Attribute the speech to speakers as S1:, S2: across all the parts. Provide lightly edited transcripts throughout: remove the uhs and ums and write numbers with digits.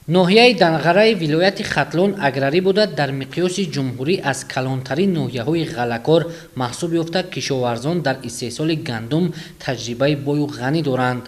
S1: Ноҳияи Данғараи вилояти Хатлон аграрӣ буда, дар миқёси ҷумҳурӣ аз калонтарин ноҳияҳои ғаллакор маҳсуб ёфта, кишоварзон дар истеҳсоли гандум таҷрибаи бою ғанӣ доранд.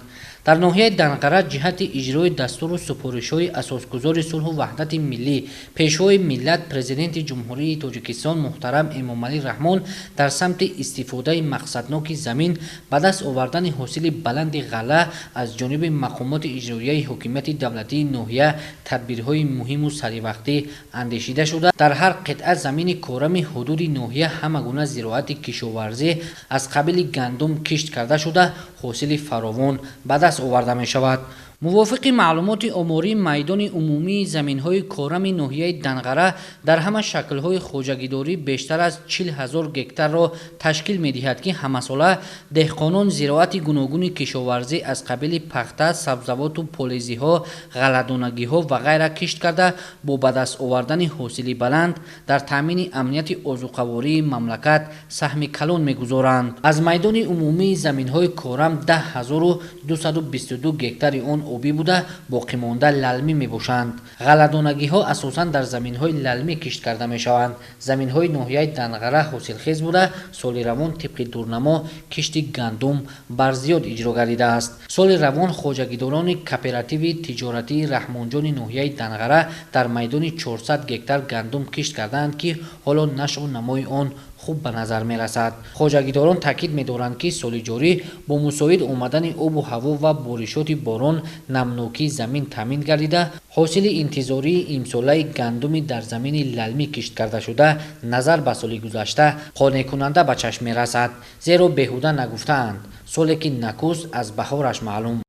S1: Дар ноҳияи Данғара ҷиҳати иҷрои дастуру супоришҳои Асосгузори сулҳу ваҳдати миллӣ, Пешвои миллат, Президенти Ҷумҳурии Тоҷикистон муҳтарам Эмомалӣ Раҳмон дар самти истифодаи мақсадноки замин, ба даст овардани ҳосили баланди ғалла аз ҷониби мақомоти иҷроияи ҳокимияти давлатии ноҳия тадбирҳои муҳиму саривақтӣ андешида шуда, дар ҳар қитъа замини корами ҳудуди ноҳия ҳама гуна зироати кишоварзӣ аз қабили гандум кишт карда шуда, ҳосили фаровон ба даст оварда мешавад. Мувофиқи маълумоти оморӣ, майдони умумии заминҳои корами ноҳияи Данғара дар ҳама шаклҳои хоҷагидорӣ бештар аз 40 000 гектарро ташкил медиҳад, ки ҳамасола деҳқонон зироати гуногуни кишоварзӣ аз қабили пахта, сабзавоту полезиҳо, ғалладонагиҳо ва ғайра кишт карда, бо ба даст овардани ҳосили баланд дар таъмини амнияти озуқавории мамлакат саҳми калон мегузоранд. Аз майдони умумии заминҳои корам 10 222 гектари он обӣ буда, боқимонда лалмӣ мебошанд. Ғалладонагиҳо асосан дар заминҳои лалмӣ кишт карда мешаванд. Заминҳои ноҳияи Данғара ҳосилхез буда, соли равон тибқи дурнамо кишти гандум барзиёд иҷро гардидааст. Соли равон хоҷагидорони кооперативи тиҷоратии Раҳмонҷони ноҳияи Данғара дар майдони 400 гектар гандум кишт кардаанд, ки ҳоло нашъу намои он хуб ба назар мерасад. Хоҷагидорон таъкид медоранд, ки соли ҷорӣ бо мусоид омадани обу ҳаво ва боришоти борон намнокии замин таъмин гардида, ҳосили интизории имсолаи гандуми дар замини лалмӣ кишт кардашуда назар ба соли гузашта қонеъкунанда ба чашм мерасад. Зеро беҳуда нагуфтаанд: соле ки накӯст, аз баҳораш маълум.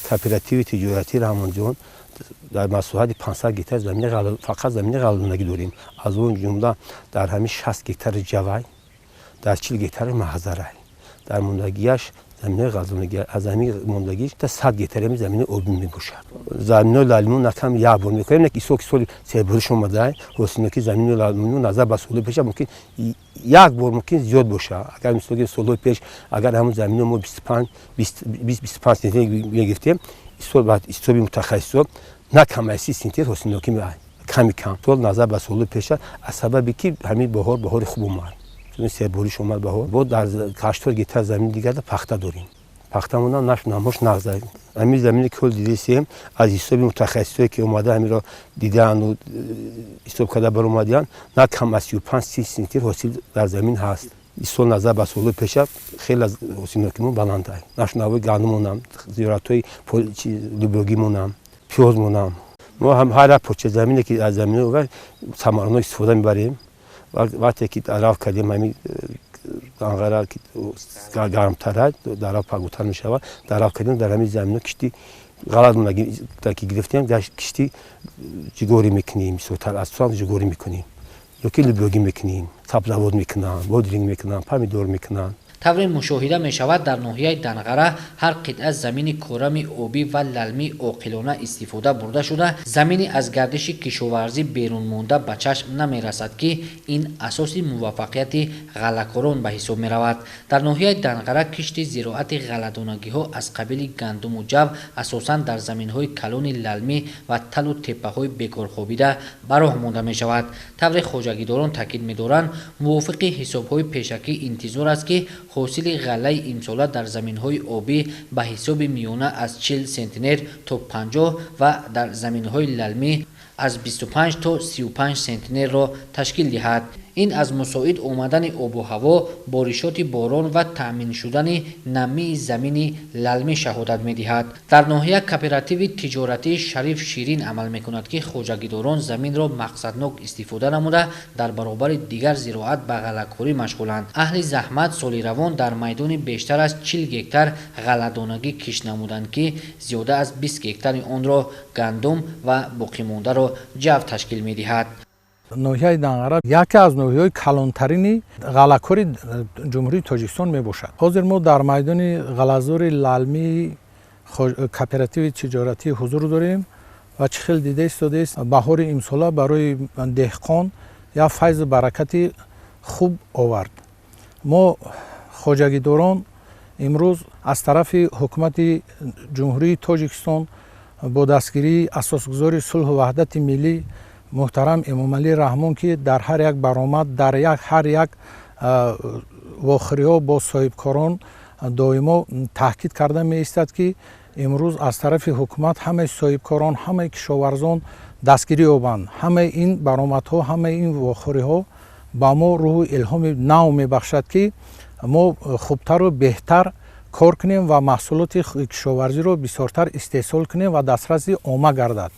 S2: Кооперативи тиҷоратии Раҳмонҷон дар масоҳати 500 гектар замини, фақат замини ғалладонагӣ дорем. Аз он ҷумла дар ҳамин 60 гектари ҷавай, дар 40 гектари маҳзарай, дар мондагиаш заминои ғалладонагӣ. Аз ҳамин мондагиш та 100 гектари ҳами замини обӣ мебошад. Заминои лалмимо на кам як бор мекунем. Исол ки соли сербориш омадай, ҳосилнокии замини лалмимо назар ба солҳои пеша мумкин як бор мумкин зиёд боша. Агар мисол солҳои пеш агар ҳамун замино мо 25 центнер мегирифтем, исол ба ҳисоби мутахассисо на кам аз 30 центнер ҳосилнокӣ ками кам сол назар ба солҳои пеша, аз сабаби ки ҳамин баҳор баҳори хуб омад, сербориш омад баҳор. Бо дар 80 гектар замини дигар пахта дорем. Пахтамонам намош нағз. Ҳамин замине ки ҳол дидесем, аз ҳисоби мутахассисое ки омада ҳаминро дидаанду ҳисоб карда баромадианд, на кам аз 35-30 центнер ҳосил дар замин ҳаст. Исол назар ба солҳои пеша хеле ҳосилнокимон баланд. Нашунавои гандумонам, зироатҳои лӯбиёгимонам, пиёзмонам. Мо ҳар як поча замине ки аз замино самаранок истифода мебарем. Вақте ки дарав кардем, ҳамин Данғара гармтара, дарав пагутар мешавад, дарав кардем, дар ҳамин замино кишти ғалладонагӣ ки гирифтем, кишти ҷуворӣ мекунем, бисёртар асосан ҷуворӣ мекунем ёки лӯбиёгӣ мекунем, сабзавот мекунам, бодринг мекунам, помидор мекунам.
S1: Тавре мушоҳида мешавад, дар ноҳияи Данғара ҳар қитъа замини корами обӣ ва лалмӣ оқилона истифода бурда шуда, замини аз гардиши кишоварзӣ берун монда ба чашм намерасад, ки ин асоси муваффақияти ғаллакорон ба ҳисоб меравад. Дар ноҳияи Данғара кишти зироати ғалладонагиҳо аз қабили гандуму ҷав асосан дар заминҳои калони лалмӣ ва талу теппаҳои бекорхобида ба роҳ монда мешавад. Тавре хоҷагидорон таъкид медоранд, мувофиқи ҳисобҳои пешакӣ интизор аст, ки ҳосили ғаллаи имсола дар заминҳои обӣ ба ҳисоби миёна аз 40 центнер то 50 ва дар заминҳои лалмӣ аз 25 то 35 центнерро ташкил диҳад. Ин аз мусоид омадани обу ҳаво, боришоти борон ва таъмин шудани намии замини лалмӣ шаҳодат медиҳад. Дар ноҳия кооперативи тиҷоратии Шариф Ширин амал мекунад, ки хоҷагидорон заминро мақсаднок истифода намуда, дар баробари дигар зироат ба ғаллакорӣ машғуланд. Аҳли заҳмат соли равон дар майдони бештар аз 40 гектар ғалладонагӣ кишт намуданд, ки зиёда аз 20 гектари онро гандум ва боқимондаро ҷав ташкил медиҳад.
S3: Ноҳияи Данғара яке аз ноҳияҳои калонтарини ғаллакори Ҷумҳурии Тоҷикистон мебошад. Ҳозир мо дар майдони ғаллазори лалмии кооперативи тиҷоратӣ ҳузур дорем ва чӣ хел дида истодааст, баҳори имсола барои деҳқон як файзу баракати хуб овард. Мо хоҷагидорон имрӯз аз тарафи Ҳукумати Ҷумҳурии Тоҷикистон Бо дастгирии асосгузори сулҳу ваҳдати миллӣ муҳтарам Эмомалӣ Раҳмон, ки дар ҳар як баромад, дар ҳар як вохӯриҳо бо соҳибкорон доимо таъкид карда меистад, ки имрӯз аз тарафи ҳукумат ҳамаи соҳибкорон, ҳамаи кишоварзон дастгирӣ ёбанд. Ҳамаи ин баромадҳо, ҳамаи ин вохӯриҳо ба мо рӯҳу илҳоми нав мебахшад, ки мо хубтару беҳтар кор кунем ва маҳсулоти кишоварзиро бисёртар истеҳсол кунем ва дастраси омма гардад.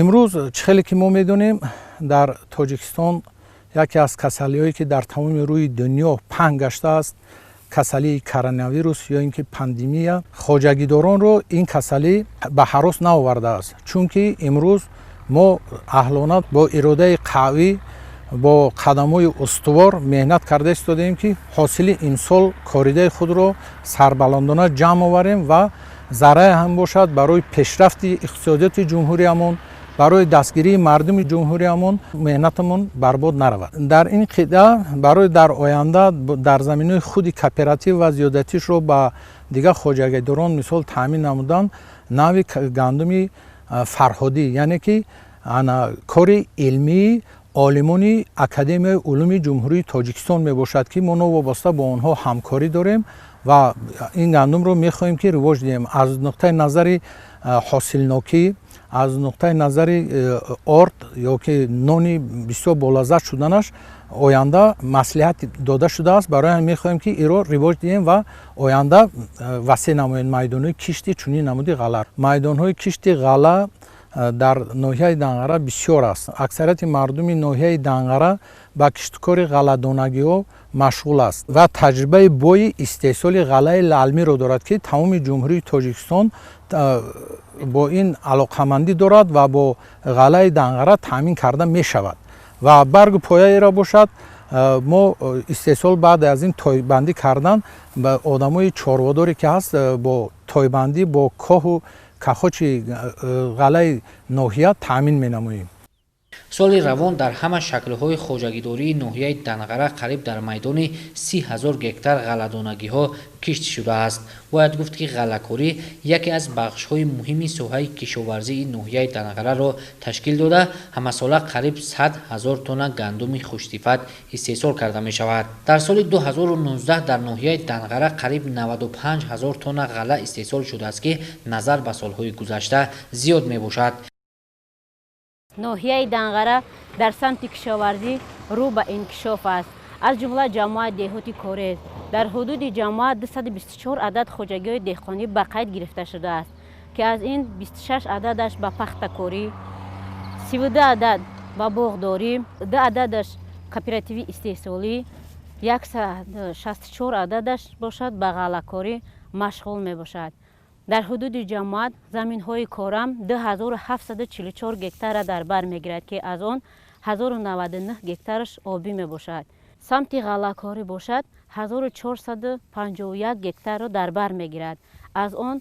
S3: Имрӯз чӣ хеле ки мо медонем, дар Тоҷикистон яке аз касалиҳое ки дар тамоми рӯи дунё паҳн гаштааст, касалии коронавирус ё ин ки пандемия, хоҷагидоронро ин касалӣ ба ҳарос наовардааст, чунки имрӯз мо аҳлона бо иродаи қавӣ, бо қадамҳои устувор меҳнат карда истодаем, ки ҳосили имсол коридаи худро сарбаландона ҷамъ оварем ва заррае ҳам бошад барои пешрафти иқтисодиёти ҷумҳуриямон, барои дастгирии мардуми ҷумҳуриямон меҳнатамон барбод наравад. Дар ин қитъа барои дар оянда дар заминҳои худи кооператив ва зиёдатишро ба дигар хоҷагидорон мисол таъмин намудан нави гандуми фарҳодӣ, яъне ки кори илмии олимони Академияи улуми Ҷумҳурии Тоҷикистон мебошад, ки мо новобаста бо онҳо ҳамкорӣ дорем ва ин гандумро мехоҳем ки ривоҷ диҳем аз нуқтаи назари ҳосилнокӣ, аз нуқтаи назари орд ё ки нони бисёр болаззат шуданаш оянда маслиҳат дода шудааст. Барои ҳамин мехоҳем ки инро ривоҷ диҳем ва оянда васеъ намоем майдонҳои кишти чунин намуди ғалла. Майдонҳои кишти ғалла дар ноҳияи Данғара бисёр аст. Аксарияти мардуми ноҳияи Данғара ба киштукори ғалладонагиҳо машғул аст ва таҷрибаи бои истеҳсоли ғаллаи лалмиро дорад, ки тамоми Ҷумҳурии Тоҷикистон бо ин алоқамандӣ дорад ва бо ғаллаи Данғара таъмин карда мешавад. Ва баргу пояеро бошад мо истеҳсол баъд аз ин тойбандӣ кардан ба одамои чорводоре ки ҳаст, бо тойбандӣ бо коҳу кахочи ғаллаи ноҳия таъмин менамоем.
S1: Соли равон дар ҳама шаклҳои хоҷагидории ноҳияи Данғара қариб дар майдони 30 000 гектар ғалладонагиҳо кишт шудааст. Бояд гуфт, ки ғаллакорӣ яке аз бахшҳои муҳими соҳаи кишоварзии ноҳияи Данғараро ташкил дода, ҳамасола қариб 100 000 тонна гандуми хушсифат истеҳсол карда мешавад. Дар соли 2019 дар ноҳияи Данғара қариб 95 000 тонна ғалла истеҳсол шудааст, ки назар ба солҳои гузашта зиёд мебошад.
S4: Ноҳияи Данғара дар самти кишоварзӣ рӯ ба инкишоф аст. Аз ҷумла ҷамоати деҳоти Корез. Дар ҳудуди ҷамоат 224 адад хоҷагиҳои деҳқонӣ ба қайд гирифта шудааст, ки аз ин 26 ададаш ба пахтакорӣ, 32 адад ба боғдорӣ, 2 ададаш кооперативи истеҳсолӣ, 164 ададаш бошад ба ғаллакорӣ машғул мебошад. Дар ҳудуди ҷамоат заминҳои корам 2744 гектарра дар бар мегирад, ки аз он 1099 гектараш обӣ мебошад. Самти ғаллакорӣ бошад 1451 гектарро дар бар мегирад, аз он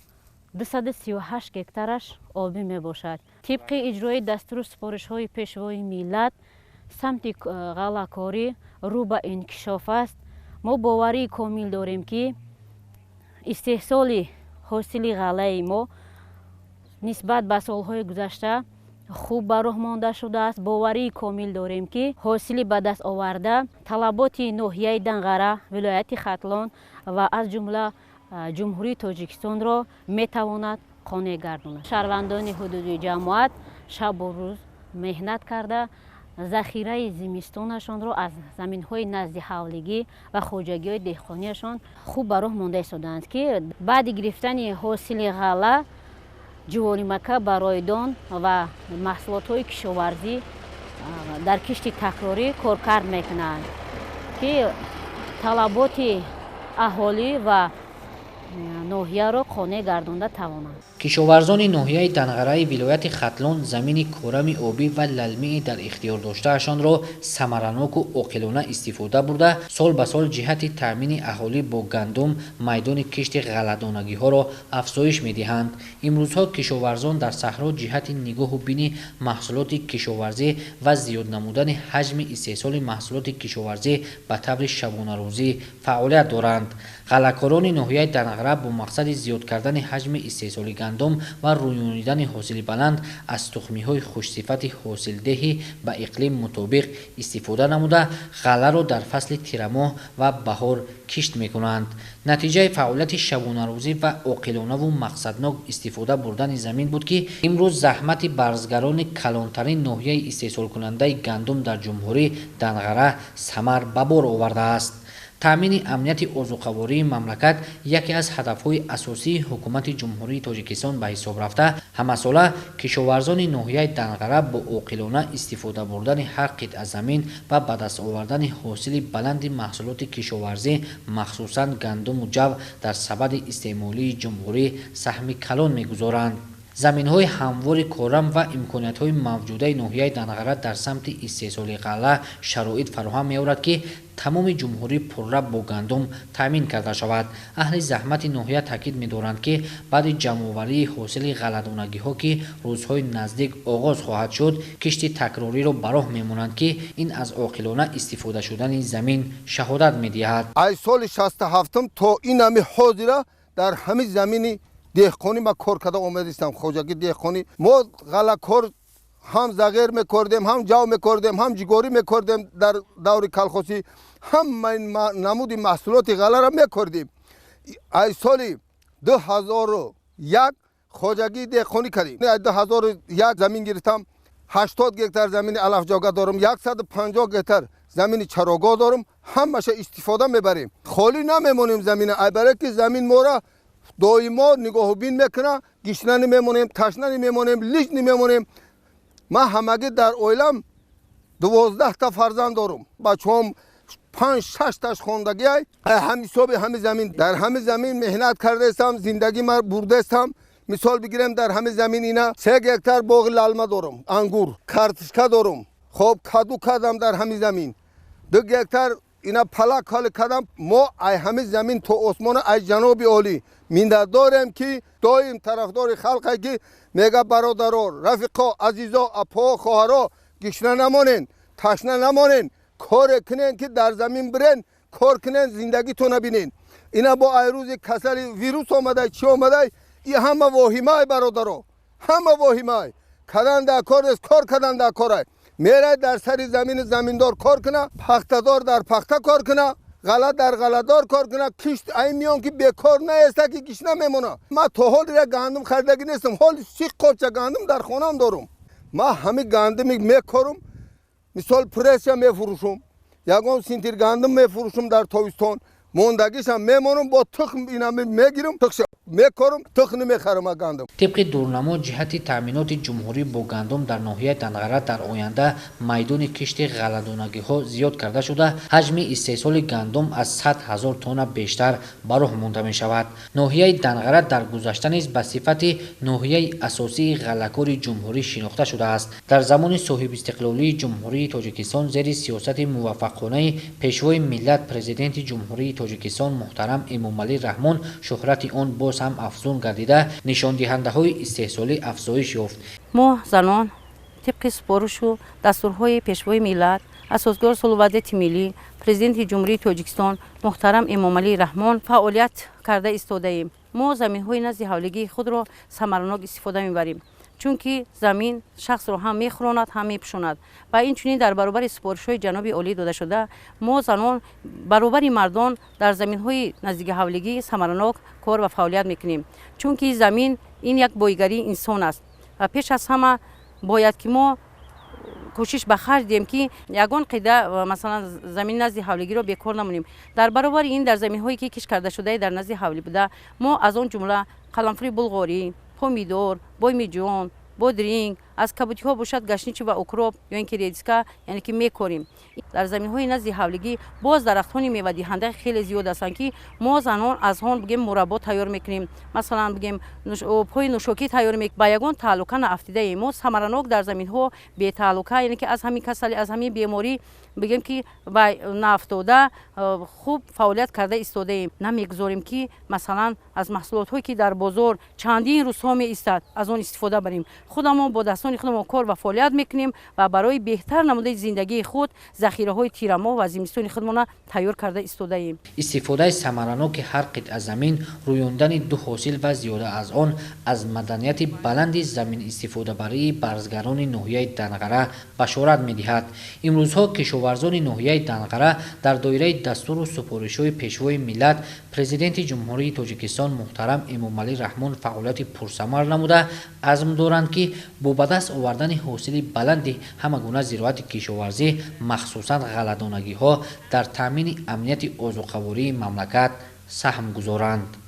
S4: 238 гектараш обӣ мебошад. Тибқи иҷрои дастуру супоришҳои Пешвои миллат, самти ғаллакорӣ рӯ ба инкишоф аст. Мо боварии комил дорем, ки истеҳсоли ҳосили ғаллаи мо нисбат ба солҳои гузашта хуб ба роҳ монда шудааст. Боварии комил дорем, ки ҳосили ба даст оварда талаботи ноҳияи Данғара, вилояти Хатлон ва аз ҷумла Ҷумҳурии Тоҷикистонро метавонад қонеъ гардонад. Шаҳрвандони ҳудуди ҷамоат шабу рӯз меҳнат карда, захираи зимистонашонро аз заминҳои назди ҳавлигӣ ва хоҷагиҳои деҳқониашон хуб ба роҳ монда истодаанд, ки баъди гирифтани ҳосили ғалла ҷуворимака ба ройдон ва маҳсулотҳои кишоварзӣ дар кишти такрорӣ коркард мекунанд, ки талаботи аҳолӣ ва ноҳияро қонеъ гардонда тавонанд.
S1: Кишоварзони ноҳияи Данғараи вилояти Хатлон замини корами обӣ ва лалмии дар ихтиёр доштаашонро самараноку оқилона истифода бурда, сол ба сол ҷиҳати таъмини аҳолӣ бо гандум майдони кишти ғалладонагиҳоро афзоиш медиҳанд. Имрӯзҳо кишоварзон дар саҳро ҷиҳати нигоҳу бини маҳсулоти кишоварзӣ ва зиёд намудани ҳаҷми истеҳсоли маҳсулоти кишоварзӣ ба таври шабонарӯзӣ фаъолият доранд. Ғаллакорони ноҳияи Данғара бо мақсади зиёд кардани ҳаҷми истеҳсоли гандум гандум ва рӯёнидани ҳосили баланд аз тухмиҳои хушсифати ҳосилдеҳӣ ба иқлим мутобиқ истифода намуда, ғалларо дар фасли тирамоҳ ва баҳор кишт мекунанд. Натиҷаи фаъолияти шабонарӯзӣ ва оқилонаву мақсаднок истифода бурдани замин буд, ки имрӯз заҳмати барзгарони калонтарин ноҳияи истеҳсолкунандаи гандум дар ҷумҳурӣ Данғара самар ба бор овардааст. Таъмини амнияти озуқавории мамлакат яке аз ҳадафҳои асосии ҳукумати Ҷумҳурии Тоҷикистон ба ҳисоб рафта, ҳамасола кишоварзони ноҳияи Данғара бо оқилона истифода бурдани ҳар қитъа замин ва ба даст овардани ҳосили баланди маҳсулоти кишоварзӣ, махсусан гандуму ҷав, дар сабади истеъмолии ҷумҳурӣ саҳми калон мегузоранд. Заминҳои ҳамвори корам ва имкониятҳои мавҷудаи ноҳияи Данғара дар самти истеҳсоли ғалла шароит фароҳам меорад, ки тамоми ҷумҳурӣ пурра бо гандум таъмин карда шавад. Аҳли заҳмати ноҳия таъкид медоранд, ки баъди ҷамъоварии ҳосили ғалладонагиҳо, ки рӯзҳои наздик оғоз хоҳад шуд, кишти такрориро ба роҳ мемонанд, ки ин аз оқилона истифода шудани замин шаҳодат медиҳад.
S5: Аз соли 67 то ин ҳами ҳозира дар ҳамин замини деҳқонӣ ма кор карда омадистам. Хоҷагӣ деҳқонӣ мо ғаллакор ҳам зағир мекордем, ҳам ҷав мекордем, ҳам ҷигорӣ мекордем. Дар даври калхосӣ ҳамаи намуди маҳсулоти ғалларо мекордем. Аз соли 2001 хоҷагии деҳқонӣ кардем. Аз 2001 замин гирифтам, 80 гектар замини алафҷога дорам, 150 гектар замини чарогоҳ дорам. Ҳамаша истифода мебарем, холӣ намемонем замина, айбаре ки замин мора доимо нигоҳубин мекуна. Гишна намемонем, ташна намемонем, лич намемонем. Ман ҳамагӣ дар оилам 12та фарзанд дорам. Бачаҳом панҷ шашташ хондагиай. Ҳамҳисоби ҳами замин, дар ҳами замин меҳнат кардаистам, зиндагӣ ман бурдаистам. Мисол бигирем, дар ҳами замин ина 3 гектар боғи лалма дорам, ангур, картишка дорам, хоб, каду кардам дар ҳами замин, 2 гектар ина палак ҳоли кардам. Мо ай ҳами замин то осмона ай ҷаноби олӣ миннатдорем, ки доим тарафдори халқе, ки мега: бародаро, рафиқо, азизо, апо, хоҳаро, гишна намонен, ташна намонен, коре кунен, ки дар замин бирен, кор кунен, зиндагитона бинен. Ина бо ай рӯзи касали вирус омадай, чӣ омадай, и ҳама воҳимай, бародаро, ҳама воҳимай. Кадан дар кор нест, кор кадан дар корай. Мерай дар сари замини заминдор кор куна, пахтадор дар пахта кор куна, ғалла дар ғалладор кор куна. Кишт ай миён ки бекор наеста, ки гишна мемона. Ман то ҳолира гандум харидагӣ нестам. Ҳоли 30 қопча гандум дар хонам дорум. Ман ҳами гандуми мекорум, мисол, пресса мефурӯшум, ягон синтир гандум мефурӯшум дар тобистон, мондагишам мемонам, бо тухм ина мегирам, тухша мекорум, тухм намехарам гандум.
S1: Тибқи дурнамо ҷиҳати таъминоти ҷумҳурӣ бо гандум дар ноҳияи Данғара дар оянда майдони кишти ғалладонагиҳо зиёд карда шуда, ҳаҷми истеҳсоли гандум аз 100 ҳазор тонна бештар ба роҳ монда мешавад. Ноҳияи Данғара дар гузашта низ ба сифати ноҳияи асосии ғаллакори ҷумҳурӣ шинохта шудааст. Дар замони соҳибистиқлолии Ҷумҳурии Тоҷикистон зери сиёсати муваффақонаи Пешвои миллат, Президенти Ҷумҳурии Тоҷикистон муҳтарам Эмомалӣ Раҳмон, шӯҳрати он боз ҳам афзун гардида, нишондиҳандаҳои истеҳсолӣ афзоиш ёфт.
S6: Мо занон тибқи супоришу дастурҳои Пешвои миллат, Асосгузори сулҳу ваҳдати миллӣ, Президенти Ҷумҳурии Тоҷикистон муҳтарам Эмомалӣ Раҳмон фаъолият карда истодаем. Мо заминҳои назди ҳавлигии худро самаранок истифода мебарем, чунки замин шахсро ҳам мехӯронад, ҳам мепӯшонад. Ва инчунин дар баробари супоришҳои ҷаноби олӣ додашуда, мо занон баробари мардон дар заминҳои наздики ҳавлигӣ самаранок кор ва фаъолият мекунем, чунки замин ин як боигарии инсон аст. Ва пеш аз ҳама бояд ки мо кӯшиш ба харҷ диҳем, ки ягон қида, масалан, замини назди ҳавлигиро бекор намонем. Дар баробари ин, дар заминҳое ки кишт кардашудаи дар назди ҳавлӣ буда, мо аз он ҷумла қаламфури булғорӣ, помидор, боймиҷон, бодринг, аз кабутиҳо бошад гашничи ва укроп ё ин ки редиска, яъне ки мекорим. Дар заминҳои назди ҳавлигӣ боз дарахтони мевадиҳанда хеле зиёд ҳастанд, ки мо занон аз он, бигем, мураббо тайёр мекунем, масалан, бигем, обҳои нӯшокӣ тайёр мекунем. Ба ягон таҳлука наафтидаем. Мо самаранок дар заминҳо бетаҳлука, яъне ки аз ҳамин касалӣ, аз ҳамин беморӣ, бигем, ки наафтода, хуб фаъолият карда истодаем. Намегузорем, ки масалан аз маҳсулотҳое ки дар бозор чандин рӯзҳо меистад, аз он истифода барем. Худамон бо дастон. Зимистони худамон кор ва фаъолият мекунем ва барои беҳтар намудаи зиндагии худ захираҳои тирамоҳ ва зимистони худмона тайёр карда истодаем.
S1: Истифодаи самараноки ҳар қитъа замин, рӯёндани ду ҳосил ва зиёда аз он аз маданияти баланди заминистифодабарии барзгарони ноҳияи Данғара башорат медиҳад. Имрӯзҳо кишоварзони ноҳияи Данғара дар доираи дастуру супоришҳои Пешвои миллат, Президенти Ҷумҳурии Тоҷикистон муҳтарам Эмомалӣ Раҳмон фаъолияти пурсамар намуда, азм доранд, ки бо ба даст овардани ҳосили баланди ҳама гуна зироати кишоварзӣ, махсусан ғалладонагиҳо, дар таъмини амнияти озуқавории мамлакат саҳм гузоранд.